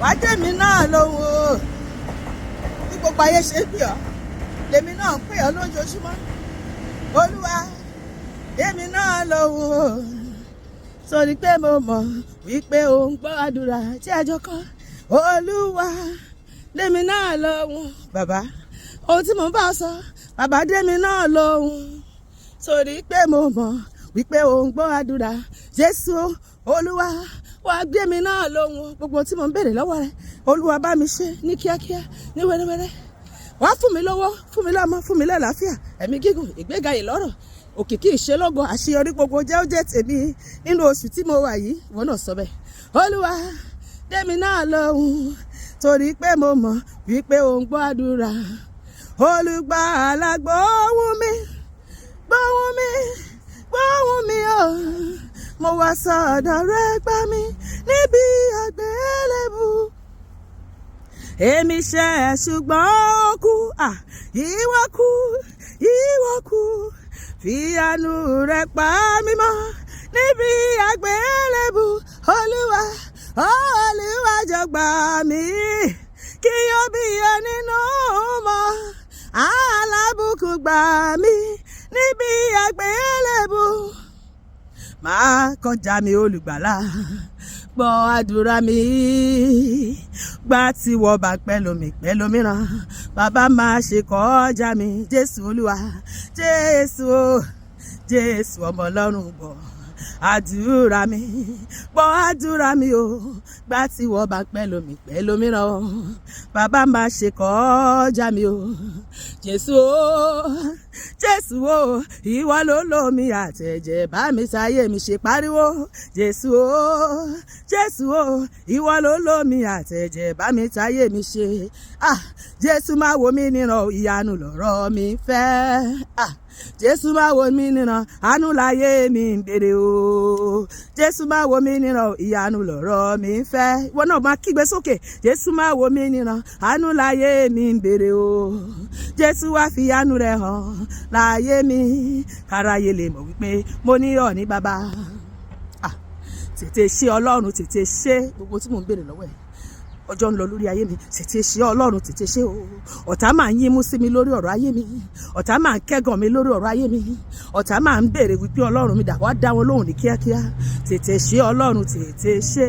Wàá dèmi náà lóhùn o. Bí gbogbo ayé ṣe ń pè ọ́, lèmi náà ń pè ọ́ lójoojúmọ́. Olúwa, dèmi náà lóhùn o, torí pé mo mọ̀ wípé ò ń gbọ́ àdúrà tí a jọ kọ́. Olúwa, dèmi náà lóhùn. Bàbá, ohun tí mò ń bá ọ sọ, bàbá, dèmi náà lóhùn, torí pé mo mọ̀ wípé ò ń gbọ́ àdúrà. Jésù Olúwa, wá gbé mi náà lóhùn. Gbogbo tí mò ń béèrè lọ́wọ́ rẹ, Olúwa, bá mi ṣe ní kíákíá, ní wẹ́rẹ́wẹ́rẹ́. Wá fún mi lówó, fún mi lọ́mọ, fún mi lálàáfíà, ẹ̀mí gígùn, ìgbéga, ìlọ́rọ̀, òkìkí, ìṣelógo, àṣeyọrí gbogbo jẹ́ ó jẹ́ tèmi nínú oṣù tí mo wà yìí. Ìwọ náà sọ bẹ́ẹ̀. Olúwa, dèmi náà lóhùn, torí pé mo mọ̀ wípé ò ń gbọ́ àdúrà. Olùgbàlà, gbóhùn mi, gbóhùn mi, gbóhùn mi o. Mo wá sọ́dọ̀ rẹ, gbà mí níbi àgbélébù. Èmi ṣẹ̀, ṣùgbọ́n ó kú. Ìwọ kú, ìwọ kú, fi àánú rẹ pa mí mọ́ níbi àgbélébù. Olúwa, Olúwa, jọ̀ọ́ gbà mí kí ó bí ọ nínú mọ́. Alábùkún, gbà mí níbi àgbélébù. Máa kọjá mi. Olùgbàlà, gbọ́ àdúrà mi. Gbà tí wọ́n bá pẹ̀lú mi pẹ̀lú mìíràn, bàbá, máa ṣe kọjá mi. Jésù Olúwa, Jésù o, Jésù ọmọ Ọlọ́run, gbọ́ àdúrà mi, gbọ́ àdúrà mi o. Gbà tí wọ́n bá pẹ̀lú mi pẹ̀lú mìíràn o, bàbá, máa ṣe kọjá mi o. Jésù o, Jésù o, ìwọ ló lómi àtẹ̀jẹ̀ bá mi sáyé mi ṣe. Pariwo, Jésù o, Jésù o, ìwọ ló lómi àtẹ̀jẹ̀ bá mi sáyé mi ṣe. Ah, Jésù, máa wo mí níran, ìyanu lọ̀rọ̀ mi fẹ́. Ah, Jésù, máa wo mí níran, àánú láyé mi ń béèrè o. Jésù, máa wo mí níran, ìyanu lọ̀rọ̀ mi ń fẹ́. Ìwọ náà máa kígbe sókè. Jésù, máa wo mí níran, àánú láyé mi ń béèrè o. Jésù, wá fi àánú rẹ̀ hàn láyé mi, káráyé lè mọ̀ wípé mo ní ọ ní bàbá. Ah, tètè ṣe, Ọlọ́run, tètè ṣe gbogbo tí mò ń béèrè lọ́wọ́ ẹ̀. Ọjọ́ ń lọ lórí ayé mi. Tètè ṣe, Ọlọ́run, tètè ṣe o. Ọ̀tá máa ń yín mú sí mi lórí ọ̀rọ̀ ayé mi. Ọ̀tá máa ń kẹ́gàn mi lórí ọ̀rọ̀ ayé mi. Ọ̀tá máa ń béèrè wípé Ọlọ́run mi dà. Wá dá wọn lóhùn ní kíákíá. Tètè ṣe, Ọlọ́run, tètè ṣe.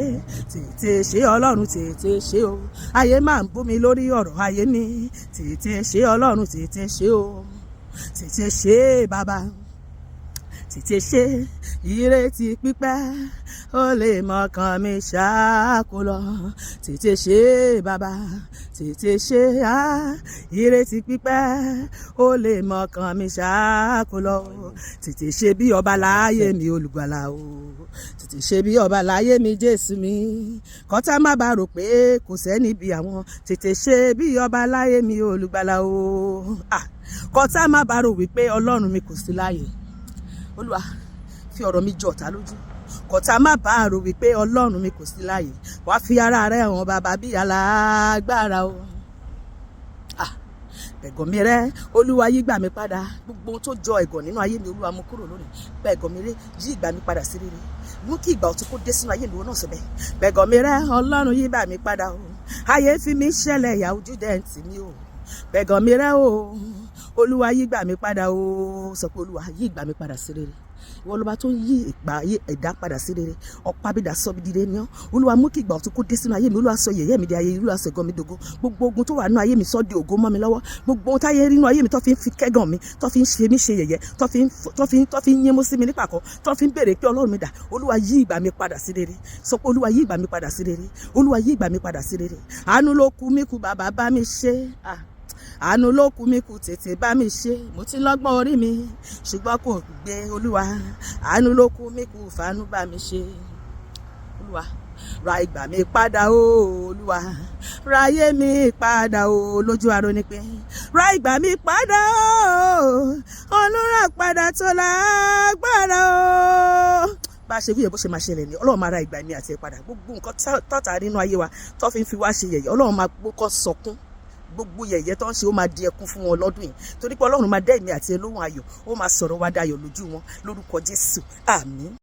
Tètè ṣe, Ọlọ́run, tètè ṣe o. Ayé máa ń bú mi lórí ọ̀rọ̀ ayé mi. Tètè ṣe, Ọlọ́run, tètè ṣe o. Tètè ṣe, bàbá, tètè ṣe. Ìrètí pípẹ́ ó lè mọ̀kàn mi ṣáko lọ. Tètè ṣe, bàbá, tètè ṣe. Á ìrètí pípẹ́ ó lè mọ̀kàn mi ṣáko lọ. Tètè ṣe bí ọba láyé mi, Olùgbàlà o. Tètè ṣe bí ọba láyé mi, Jésù mi, kọ́tá má bàa rò pé kò sẹ́ni bí àwọn. Tètè ṣe bí ọba láyé mi, Olùgbàlà o. Kọ́tá má bàa rò wípé Ọlọ́run mi kò sí láàyè. Olúwa, fi ọ̀rọ̀ mi jọ ọ̀tá lójú, kọ̀tá má bàa rò wípé Ọlọ́run mi kò sí láàyè. Wàá fi ara rẹ hàn, bàbá, bí alágbára o. Ah, ẹ̀gàn mi rẹ́, Olúwa, yí gbà mí padà. Gbogbo ohun tó jọ ẹ̀gàn nínú ayé mi, Olúwa, mú kúrò lónìí. Gbẹ̀gàn mi rẹ́, yí ìgbà mi padà sí rere. Mú kí ìgbà ọ̀tun kó dé sínú ayé mi. Wọn náà sọ bẹ́ẹ̀. Gbẹ̀gàn mi rẹ́, Ọlọ́run, yí gbà mí padà o. Ayé fi mí ṣẹlẹ̀ ìyà, ojú dẹ̀ ń tì mí o. Gbẹ̀gàn mi rẹ́ o, Olúwa, yí gbà mí padà o. Sọ pé, Olúwa, yí ìgbà mi padà sí rere. Ìwọ lọba tó ń yí ìgbà ayé ẹ̀dá padà sí rere. Ọ̀pá bídà sọ bí dire ni ọ́. Olúwa, mú kí ìgbà ọ̀tun kó dé sínú ayé mi. Olúwa, sọ yẹ̀yẹ́ mi di ayé. Olúwa, sọ ẹ̀gàn mi dògo. Gbogbo ogun tó wà nínú ayé mi, sọ di ògo mọ́ mi lọ́wọ́. Gbogbo ohun táyé rí nínú ayé mi, tó fi ń fi kẹ́gàn mi, tó fi ń ṣe mí ṣe yẹ̀yẹ́, tó fi ń yín mú sí mi nípàkọ́, tó fi ń béèrè pé Ọlọ́run mi dà, Olúwa, yí ìgbà mi padà sí rere. Sọ pé, Olúwa, yí ìgbà mi padà sí rere. Olúwa, yí ìgbà mi padà sí rere. Àánú ló kú mi kú, bàbá, bá mi ṣe. Ah, àánú ló kú mi kú, tètè bá mi ṣe. Mo ti lọ́gbọ́n orí mi, ṣùgbọ́n kò gbé. Olúwa, àánú ló kú mi kú, fàánú bá mi ṣe. Olúwa, ra ìgbà mi padà o. Olúwa, ra ayé mi padà o. Lójú aró ni pé ra ìgbà mi padà o. Olúra padà tó lágbára o. Bá a ṣe wíyẹ, bó ṣe máa ṣẹlẹ̀ ni. Ọlọ́run máa ra ìgbà mi àti ẹ̀ padà. Gbogbo nǹkan tọ́ta nínú ayé wa tó fi ń fi wá ṣe yẹ̀yẹ́, Ọlọ́run máa kọ́ sọkún. Gbogbo yẹ̀yẹ́ tó ń ṣe, ó máa di ẹkún fún wọn lọ́dún yìí, torí pé Ọlọ́run máa dẹ́ èmi àti ẹ lóhùn ayọ̀. Ó máa sọ̀rọ̀ wá dayọ̀ lójú wọn lórúkọ Jésù. Àmín.